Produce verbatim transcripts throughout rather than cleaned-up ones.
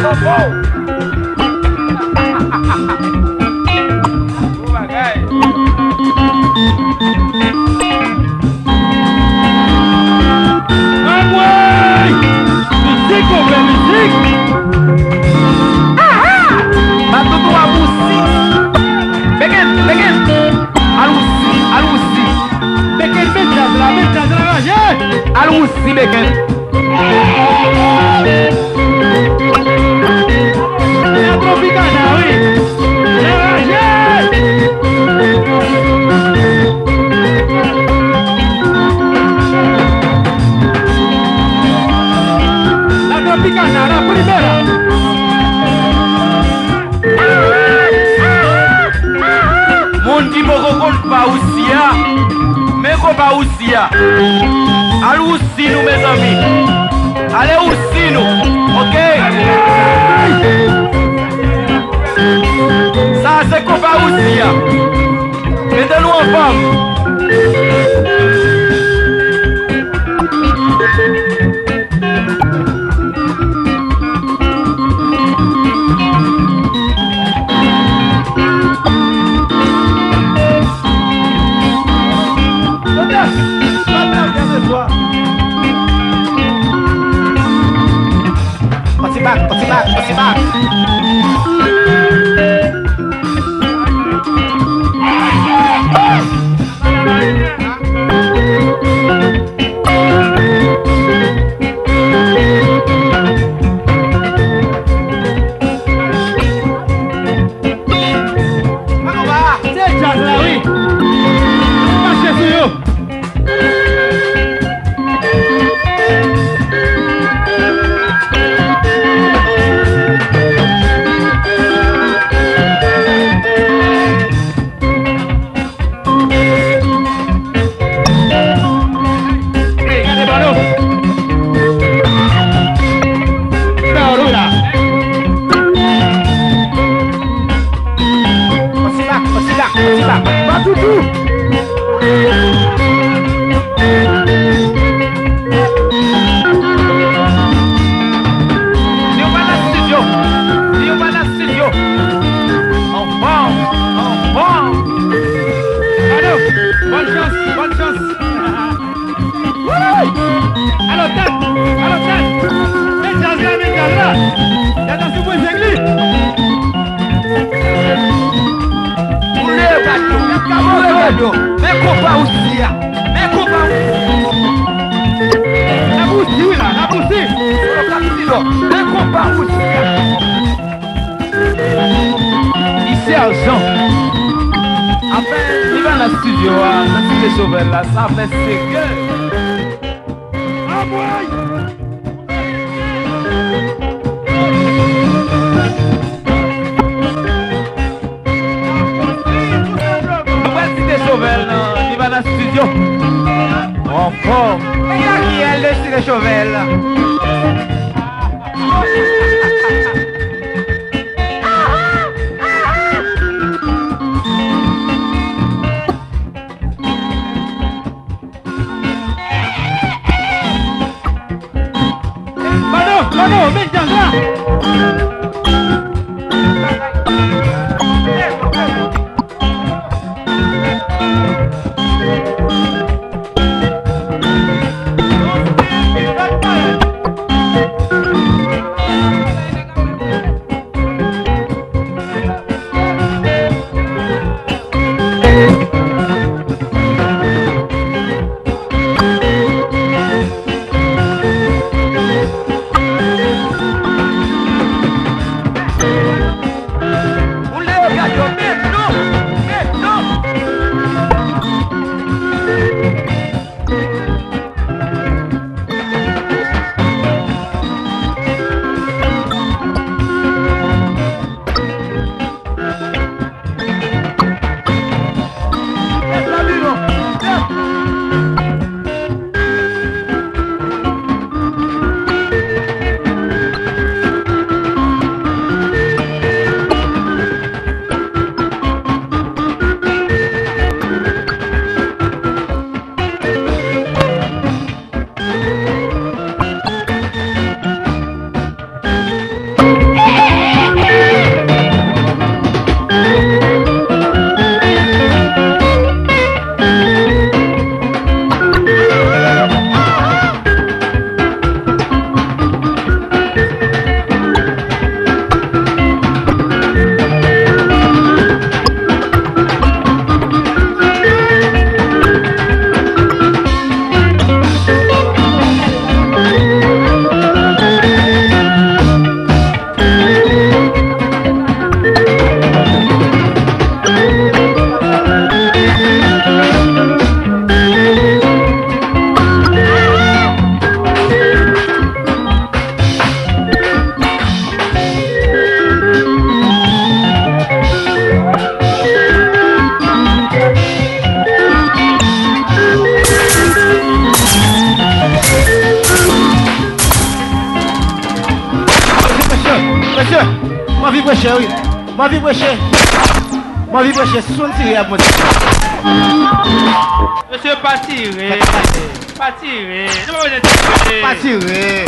Bon bagay. Anmwey! Mizik, konpè, mizik! Aha! Batoutou a bousi. Beken, beken. Al wousi, al wousi. Beken, met djaz la, met djaz la, raje! Al wousi, beken. La Tropicana, wi. Anraje! La Tropicana, la primera. Moun ki poko konn pa wousi a, men konpa wousi a. Al wousi nou, mezanmi. Ale wousi nou, oke? Sa a se konpa wousi a. Mete nou anfòm. Pati bak, pati bak, pati bak. Se djaz la, wi. Mache sou yo. Gade balo. Balo la. Pase la, pase la, pase la. Batoutou. Nirvana Studio. Nirvana Studio. Anfòm, anfòm. Alo, bòn chans, bòn chans. Alo, tèt, alo, tèt. Men djaz la, men djaz la. Djaz la sou pwen zeng li. Boule yo, gad yo, gad yo, gad yo. Men konpa wousi a. Men konpa wousi. N ap wousi, wi, la, n ap wousi. Men konpa wousi a. Li se ajan. Afè Nirvana Studio a, nan Site Chovèl la, sa fè seke. Anmwey! Nou pral Site Chovèl nan Nirvana Studio. Anfòm. E a ki el de Site Chovèl? Mano, mano, men djaz la. M anvi preche, wi. M anvi preche. M anvi preche. Si w tire, y ap monte. Mesye, pa tire. Pa tire. Nou pa bezwen tire. Pa tire.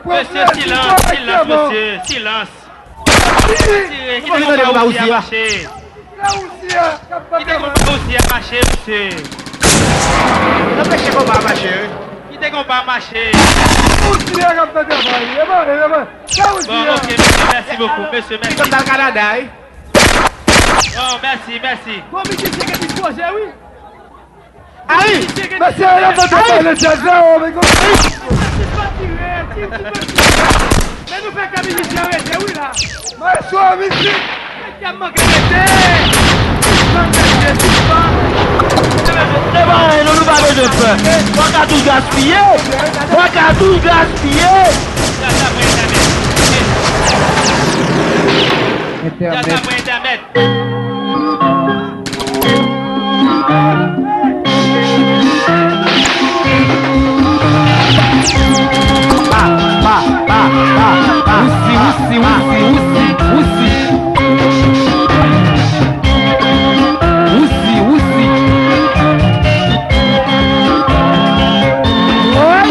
Mesye, silans, silans, mesye, silans. Pa tire. Kite konpa Wousi a mache. Kite konpa Wousi a mache, mesye. Anpeche konpa a mache, wi. Kite konpa a mache. Bon, ok, mesye, mèsi bokou, mesye, mèsi. Bon, mèsi, mèsi. Bon, misye se ke dispoze, wi. Ayi! Mesye, yo fè pale de zero, men gon. Mesye, pa tire, tire, tire, tire. Men nou fè ke mizisyen rete, wi, la. Maestro, mizik! Mesye ap manke rete! Sispann, mesye, sispann! E pa anyen, non, nou pa bezwen pè. Fò katouch gaspiye! Fò katouch gaspiye! Entènèt. Pa, pa, pa, pa, pa. Wousi, wousi, wousi, wousi, wousi. Wousi, wousi. Woy!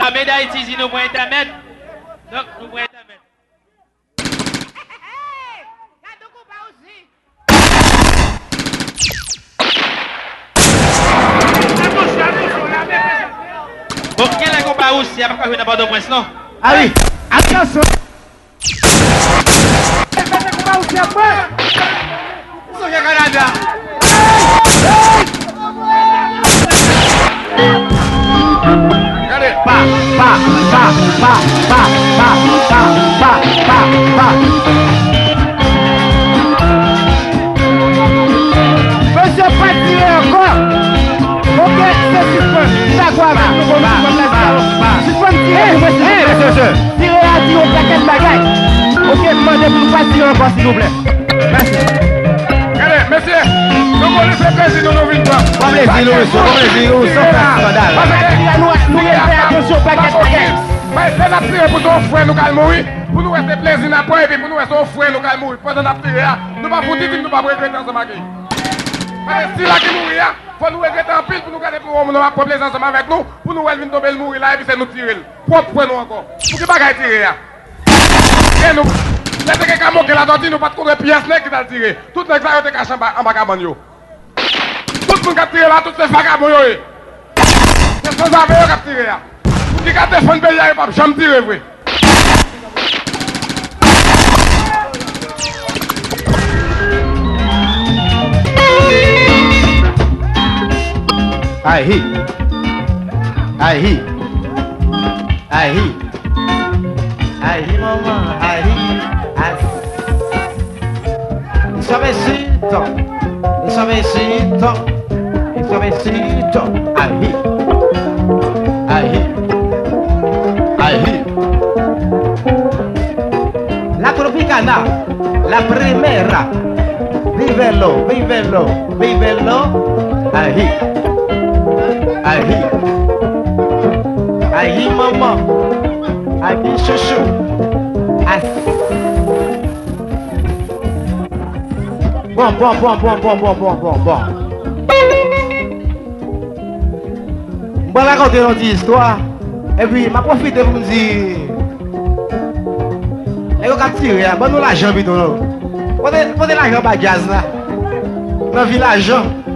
Lame d Ayiti di nou pran entènèt. Donk, nou pran entènèt. Bon, genlè konpa Wousi a pa ka jwe nan Pòtoprens, non? Ayi! Atansyon! Mete konpa Wousi a mwen! Sonje Kanada. Gade. Pa, pa, pa. Mesye, pa tire ankò. Ok, se sispann. Dakò avèk nou, bon, nou sispann la. Sispann tire pou mwen, silvouplè. Tire a di yon pakèt bagay. Ok, m mande pou nou pa tire ankò, silvouplè. Mèsi. Gade, mesye, nou konnen se plezi nou, nou vin pran. Pran plezi nou, mesye, pran plezi nou, san fè skandal. Paske nou, nou dwe fè atansyon, pakèt bagay. Men, lè n ap tire pou se yon frè nou k al mouri, pou nou wè se plezi n ap pran, epi pou nou wè se yon frè nou k al mouri. Pandan n ap tire a, nou pa fouti di m nou p ap regrete ansanm ak li. Paske sila ki mouri a, fò nou regrete anpil pou nou gade pou yon moun ap pran plezi ansanm avèk nou, pou nou wè l vin tonbe, l mouri la, epi se nou tire l. Pwòp frè nou ankò. Pou ki bagay tire a? E nou, lè te gen Kamoken Latòti, nou pa t konn wè pyès nèg ki t al tire. Tout nèg sa yo te kache anba, anba kabann yo. Tout moun k ap tire la, tout se vagabon yo ye. Se sanzave yo k ap tire a. Moun ki ka defann peyi a, yo p ap janm tire vre. Ahi. Ahi. Ahi. Ahi, manman, ahi, ahi. Suavecito, suavecito, suavecito. Ahi, ahi, ahi. La Tropicana, la primera. Vívelo, vívelo, vívelo. Ahi, ahi. Ahi, manman. Ahi, chouchou. As. Bon, bon, bon. M pral rakonte yon ti istwa, epi m ap pwofite pou m di, nèg yo k ap tire a, ban nou lajan pito non. Pote, pote lajan ba djaz la. N anvi lajan.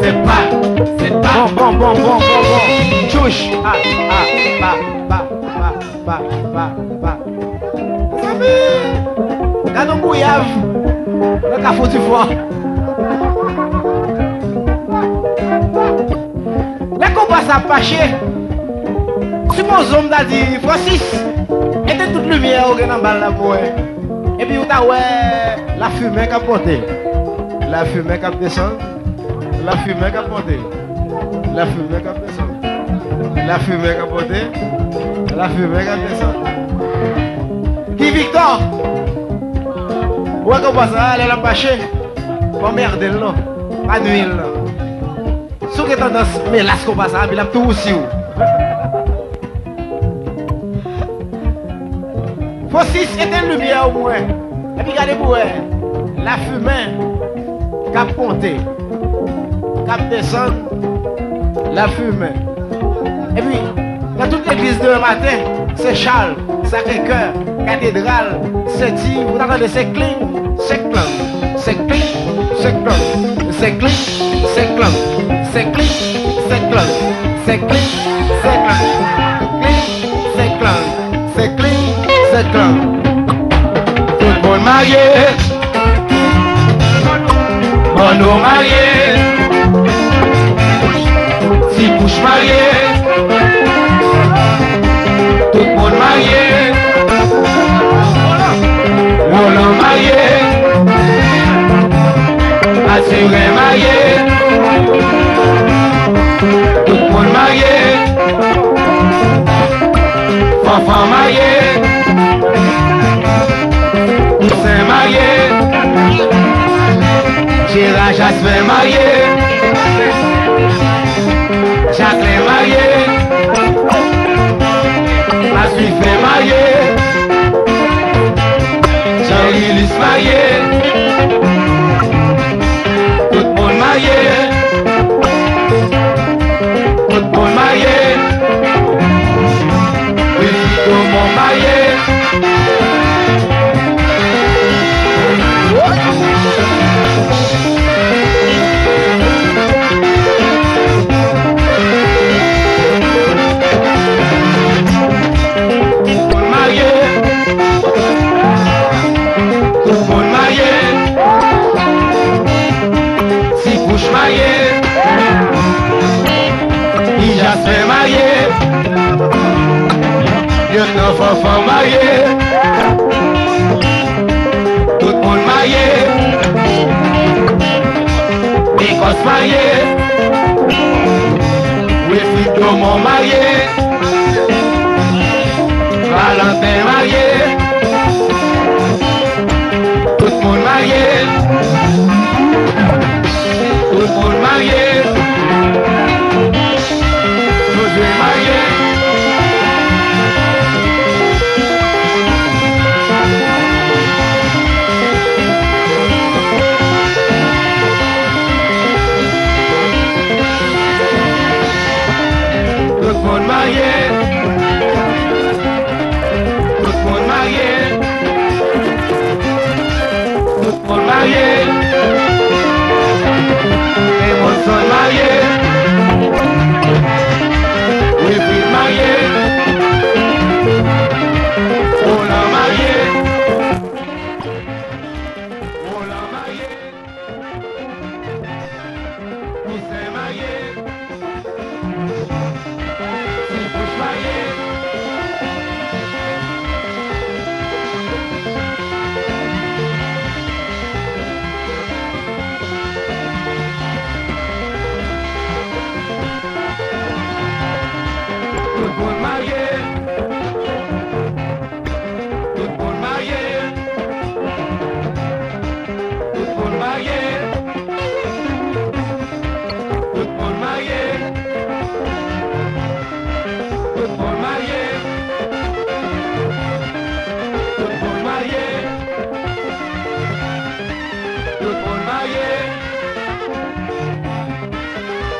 Se pa, se pa. Bon, bon, bon, bon, bon, bon. Tchouch. Ah, ah, pa, pa, pa, pa, pa, pa. Mezanmi, gade yon gouyav nan Kafou Difwa. Lè konpa sa ap mache, sipoze m ta di, Francis, etenn tout limyè ou gen nan bal la pou mwen. Epi ou ta wè lafimen k ap monte, lafimen k ap desann, lafimen k ap monte, lafimen k ap desann, lafimen k ap monte, lafimen k ap desann. Guy Victor, ou wè konpa sa, lè l ap mache, pa anmède l non, pa nui l non. Si w gen tandans melas konpa sa, epi l ap tou wousi w. Francis, etenn limyè w pou mwen. Epi gade pou wè. Lafimen k ap monte, k ap desann. Lafimen. Epi, nan tout legliz demen maten, Sen Chal, Sakre Kè, Katedral, Senti, ou ta tande se kling, se klang, se kling, se klang, se kling, se klang, se kling, se klang, se kling, se klang, se kling, se klang, kling, se klang, se kling, se klang. Tout moun marye. Mano marye, Ti Pouch marye, tout moun marye, Roland marye, Matiren marye, tout moun marye, Fanfan marye, Toussaint marye, Jera Jasmin marye, Jacquelin marye, Aswifen marye, Jean-Ulysse marye, tout moun marye, tout moun marye. Nan Fanfan marye, tout moun marye. Bikòs marye, Wilfrid Domon marye. Valentin marye, tout moun marye. Tout moun marye. José marye. Tout moun marye. Tout moun marye. Tout moun marye. Emonson marye. Wilfrid marye. Roland marye. Roland marye. Toussaint marye. Ti Bouch marye. Tout moun marye. Tout moun marye. Tout moun marye. Tout moun marye. Tout moun marye. Tout moun marye. Tout moun marye.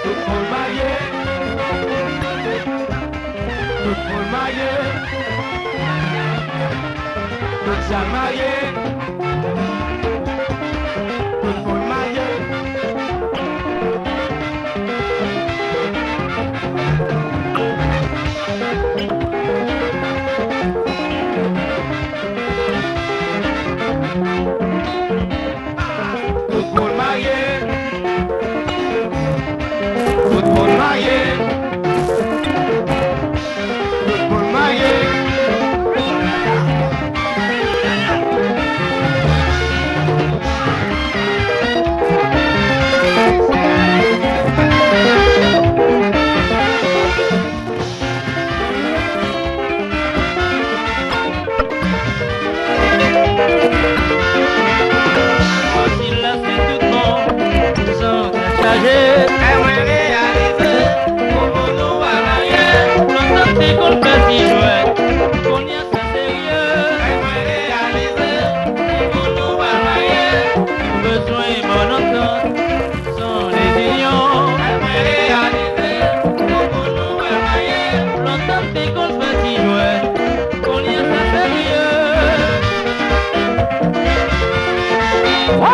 Tout moun marye. Tout moun marye. Tout sa marye. Tout moun marye. Tout moun marye. Tout moun marye. Tout moun marye. Fasil la se tout bon, san tèt chaje. Lè mwen reyalize, koukou nou pa marye. Lontan te konn fè ti jwèt, kounye a sa serye. Lè mwen reyalize, koukou nou pa marye. Nou bezwen bòn antant. Son de milyon. Lè mwen reyalize, koukou nou pa marye. Lontan te konn fè ti jwèt, kounye a sa serye. Wa,